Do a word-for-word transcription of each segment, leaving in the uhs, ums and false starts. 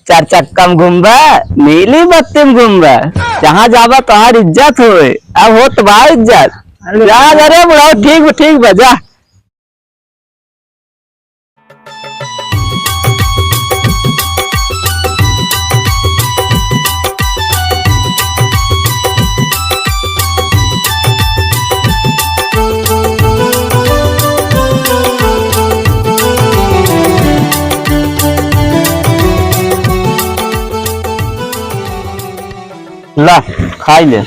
चार चक्का में घूमबा, नीली बत्ती में घूमबा, जहाँ जाबा तोहार इज्जत होए। अब होत बा इज्जत। अरे जा, जा रे बुढ़ऊ, ठीक बा, ठीक बा, जा। ला, खाई ले।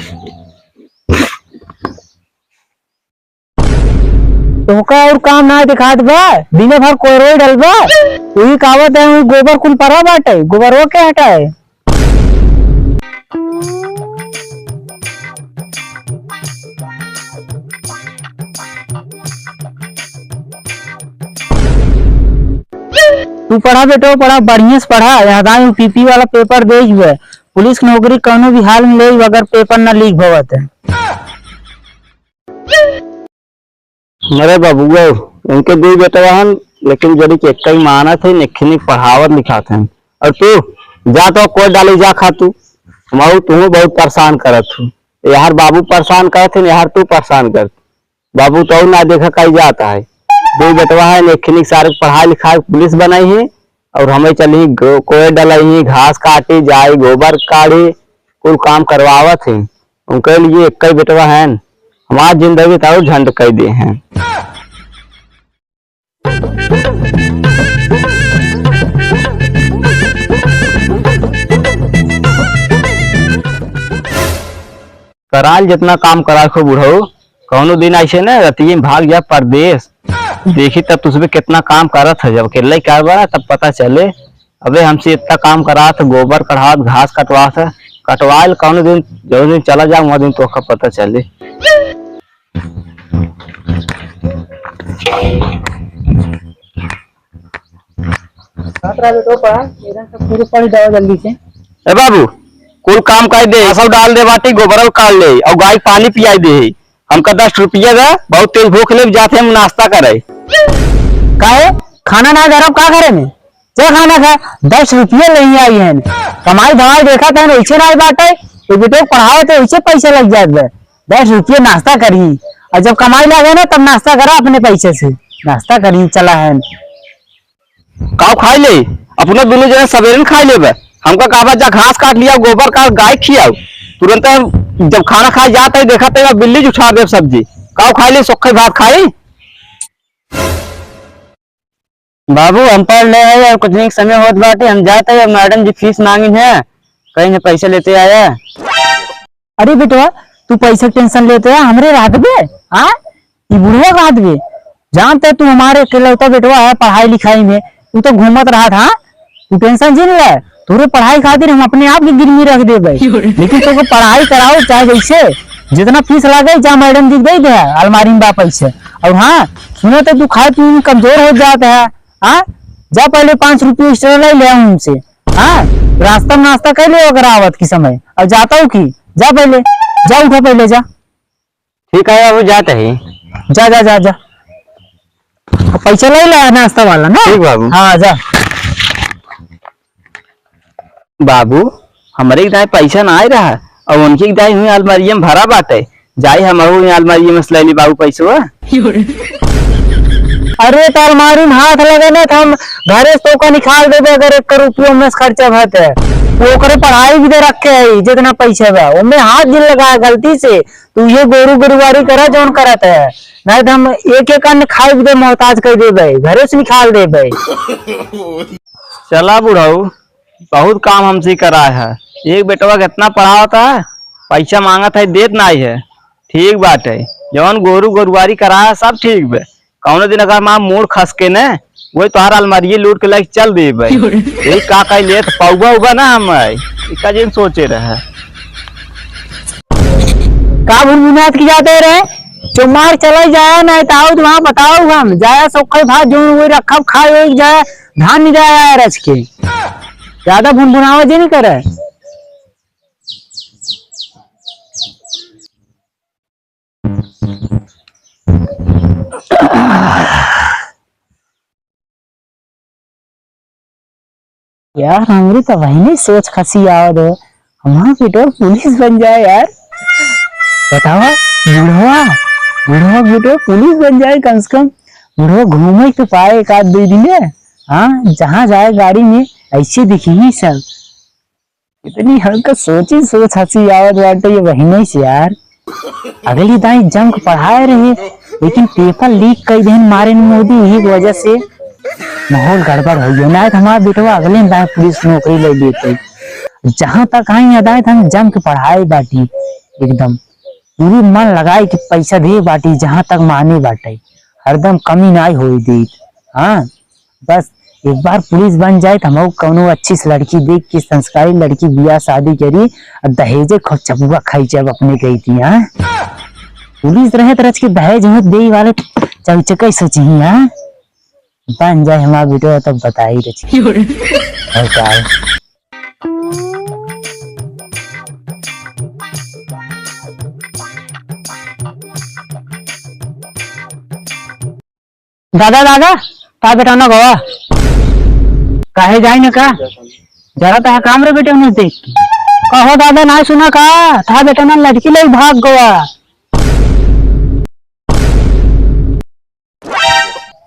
तोहका और काम ना दिखात बा, दिने भर कोयरोई डलबा, उही कावत है, उही गोबर कुल परा बाटे, गोबरवा के हटाए। तू पढ़ा बेटो, पढ़ा, बढ़िया से पढ़ा, याद आए, यूपीपी वाला पेपर दे ही है, पुलिस की नौकरी कौनो भी हाल में ले ही, अगर पेपर ना लीक भवत है। अरे बबुआ, इनके दुई बेटवा हन, लेकिन जरी के एक ही मानत है, नेखिनी पढ़ावत लिखात हैं। और तू जा तो कोई डाली जा खा तू, हम तू बहुत परेशान करत हूँ। यार बाबू परेशान करत है, यार तू परेशान करत। बाबू तो ना देखा कहीं जाता है। दुई बेटवा है, नेखिनी सारे पढ़ाई लिखाई पुलिस बनाई है, और हमें चली गो-, कोई डलाई है, घास काटी जाए, गोबर काढ़ी, कुल काम करवावत है। उनके लिए एक ही बेटवा है, हमार जिंदगी तो और झंड कर दे हैं। कराल जितना काम करा खो बुढ़ऊ, कौनो दिन ऐसे न रतिये में भाग जा परदेस। देखी तब तुझे कितना काम करत है, जब अकेले ही कारबार है, तब पता चले। अबे हमसे इतना काम करात, गोबर कढ़ात, घास कटवात है, कटवाइल कौनो दिन, जो दिन चला जाऊँ, वह दिन तोहका पता चले। सात रहा बेटो पढ़ा, मेरा सब पूरे पढ़ जाओ जल्दी से। ए बाबू, कुल काम कर दे, सब डाल दे बाटी, गोबरल काट ले, और गाय पानी पियाई दे। हमका दस रुपया दे, बहुत तेज भूख लग जाते, हम नाश्ता करे। काहे? खाना ना गरम का करे में? जा खाना खा, दस रुपया ले ही आई है। कमाई धमाई देखा था, वैसे ना बाटे, ये बेटो पढ़ाओ तो वैसे पैसा लग जात बा। दस रुपया नाश्ता करी, और जब कमाई लागे ना, तब नाश्ता करा अपने पैसे से, नाश्ता करी चला है। काऊ खाई ले, अपना दोनों जने सवेरे न खाई लेबे। हमका कहबा जा घास काट लिया, गोबर काट, गाय खियाओ। तुरंत जब खाना खाए जात है, देखा तो बिल्ली उठा दे सब्जी। काऊ खाई ले, सोखे भात खाई। बाबू, हम पढ़ ले है और कुछ नहीं समय होत बाटे, हम जात है, मैडम जी फीस मांगिन है, कहीं से पैसा लेते आया। अरे बेटवा, तू पैसा के tension लेते है, हमरे रह देबे, हाँ? ई बुढ़वा रह देबे। जानते है, तू हमारे इकलौता बेटवा है पढ़ाई लिखाई में, तू तो घूमत रहत, हाँ? तू tension जिन ले, तोरे पढ़ाई खातिर हम अपने आप के गिरवी रख देबे। लेकिन तोके पढ़ाई कराओ चाहे जैसे, जितना फीस लागे, जा मैडम जी के दे दे, अलमारी में बा पैसे। और हाँ, सुनो तो तू खाए पीए में कमजोर हो जात है, हाँ? जा पहले पाँच रुपये extra ले ले उनसे, हाँ? रास्ता में नाश्ता कर ले अगर आवत की समय, और जाता हूँ कि, जा पहले, जा उठा पहले जा। ठीक है, अब जात है। जा, जा, जा, जा। पैसा ले ले नाश्ता वाला ना। ठीक बाबू। हाँ, जा। बाबू, हमरे के दाई पैसा ना आए रहा, और उनके के दाई हुई अलमारिया में भरा बाटे। जाई हम हुई अलमारिया में से ले ली बाबू पैसवा। अरे, तो अलमारी में हाथ लगे ना, तो हम घरे से तोका निकाल देबे, अगर एक रुपयो में से खर्चा भत है। वो ओकरे पढ़ाई भी दे रखे है, जितना पैसा बा, ओमे हाथ जिन लगा गलती से। तू ये गोरू गुरुवारी करा जौन करत है, नहीं तो हम एक एक अन्न खाए भी दे मोहताज कर देबे, घरे से निकाल देबे। चला बुढ़ऊ, बहुत काम हमसे कराए है। एक बेटवा कितना पढ़ावत है, पैसा मांगत है, देत नाई है। ठीक बात है, जौन गोरू गोरुवारी कराए है, सब ठीक बे। कौनो दिन अगर हमार मूड खसके न, वही तोहार अलमारिये लूट के लेके चल देबे। यही का कह लेत पौबा उबा ना हम, इका जिन सोचे रहे। का भुनभुनात की जाते रहे? चुमार चला जाए ना, तो आओ तो वहाँ बताओ हम। जाए सोखे भात जोन हुए रखब, खाए एक जाए, धान नहीं जाए आए रच के। ज्यादा भुनभुनावा जे नहीं करे। यार, हमरी तो वही नहीं सोच खसी आवत है, हमार बेटवा पुलिस बन जाए यार। बतावा, बुढ़वा, बुढ़वा बेटवा पुलिस बन जाए कम से कम, बुढ़वा घूमे के पाए एक आध दो दिन। हाँ, जहाँ जाए गाड़ी में ऐसे दिखी ही सब। इतनी हल्का सोची सोच हंसी आवत बाटे ये बहिने से यार। अगली दाई जम के पढ़ाए रहे, लेकिन पेपर लीक कर देन मारे मोदी, यही वजह से माहौल गड़बड़ हो गया। ना तो हमारा बेटवा अगले दाई पुलिस नौकरी ले लेते। जहाँ तक आई अदायत हम जम के पढ़ाए बाटी एकदम। पूरी मन लगाई कि पैसा दे बाटी, जहाँ तक माने बाटे, हरदम कमी नाई होई देत। हाँ, बस एक बार पुलिस बन जाए तो हम कौनो अच्छी से लड़की देख के, संस्कारी लड़की, बियाह शादी करी और दहेजे खूब चपुआ खाई जब अपने गई थी। हाँ, पुलिस रहे तो रच के दहेज वहेज दे वाले चौचक ही सोची। हाँ, बन जाए हमारा बेटवा तब बताई रच के। और का है? दादा, दादा, ता बेटा ना गवा। काहे जाई न का? जरा ता काम रे बेटे उन्हें देख के। कहो दादा, ना सुना का? ता बेटा ना लड़की ले भाग गवा।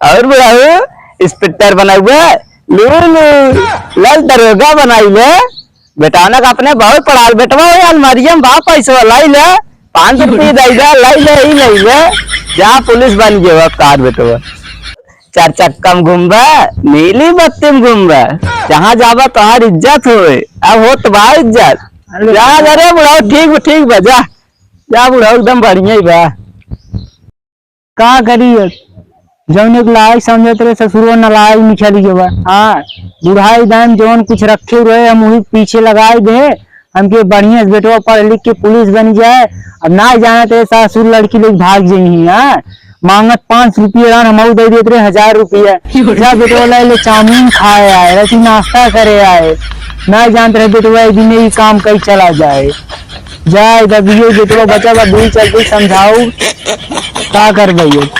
और बुढ़ाऊ, इंस्पेक्टर बना हुआ? लू, लू, लाल दरोगा बनाई ले। बेटौना का अपने बहुत पढ़ाल बेटवा हो, अलमारिया में बा पैसवा, लाई ले, पाँच सौ रुपये दई दे, लाई ले, ही लाई ले। जा पुलिस बन गए अब कार बेटवा। चार चक्का में घूमबा, नीली बत्ती में घूमबा, जहाँ जाबा तोहार इज्जत होए, अब होत बा इज्जत। अरे जा, जा रे बुढ़ाऊ, ठीक बा, ठीक बा, जा, जा बुढ़ाऊ, एकदम बढ़िया ही बा। का करी अब? जौन एक लायक समझत रहे, ससुरो नालायक निकल गए बा। हाँ, बुढ़ाई दान जौन कुछ रखे रहे, हम वही पीछे लगाए दे। हमके बढ़िया से बेटवा पढ़ लिख के पुलिस बन जाए। अब ना जाने तो सासुर लड़की लेके भाग जाई। हाँ, मांगत पाँच रुपये रहन, हम दे देत रहे हजार रुपये। जा बेटवा ला ले चाउमीन खाए आए, रची नाश्ता करे आए। ना जानत रहे बेटवा एक दिन ही काम कई चला जाए। जाए दबियो बेटवा बचा बा, दूर चल के समझाऊ, का करबे ये?